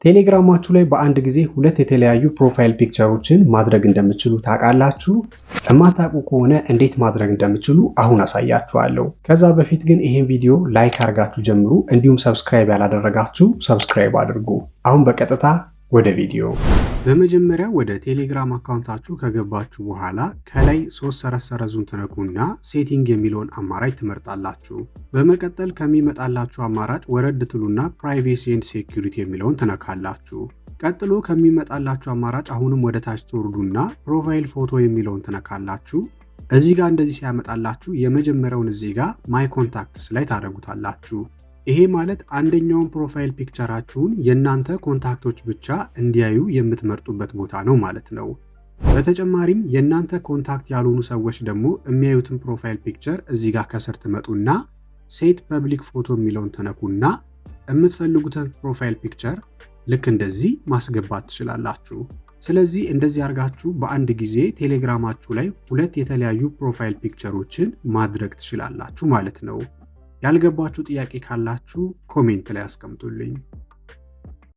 ቴሌግራማችሁ ላይ በአንድ ጊዜ ሁለት የተለያዩ profile picture ኦችን ማድረግ እንደምትችሉ ታውቃላችሁ? የማታውቁ ከሆነ እንዴት ማድረግ እንደምትችሉ አሁን አሳያችኋለሁ። ከዛ በፊት ግን ይሄን ቪዲዮ like አድርጋችሁ ጀምሩ። እንዲሁም subscribe ያላደረጋችሁ subscribe አድርጉ። አሁን በቀጥታ ወደ ቪዲዮ። በመጀመሪያ ወደ ቴሌግራም account ኣችሁ ከገባችሁ በኋላ ከላይ ሶስት ሰረዝ ሰረዙን ትነኩና setting የሚለውን አማራጭ ትመርጣላችሁ። በመቀጠል ከሚመጣላችሁ አማራጭ ወረድ ትሉና privacy and security የሚለውን ትነካላችሁ። ቀጥሎ ከሚመጣላችሁ አማራጭ አሁንም ወደ ታች ትወርዱና profile photo የሚለውን ትነካላችሁ። እዚህ ጋር እንደዚህ ሲያመጣላችሁ የመጀመሪያውን እዚህ ጋር my contacts ላይ ታደርጉታላችሁ። ይሄ ማለት አንደኛውን profile picture ኣችሁን የእናንተ contact ኦች ብቻ እንዲያዩ የምትመርጡበት ቦታ ነው ማለት ነው። በተጨማሪም የእናንተ contact ያልሆኑ ሰዎች ደግሞ የሚያዩትን profile picture እዚህ ጋር ከስር ትመጡና set public photo የሚለውን ትነኩና የምትፈልጉትን profile picture ልክ እንደዚህ ማስገባት ትችላላችሁ። ስለዚህ እንደዚህ አድርጋችሁ በአንድ ጊዜ ቴሌግራማችሁ ላይ ሁለት የተለያዩ profile picture ኦችን ማድረግ ትችላላችሁ ማለት ነው። ያልገባችሁ ጥያቄ ካላችሁ comment ላይ አስቀምጡልኝ።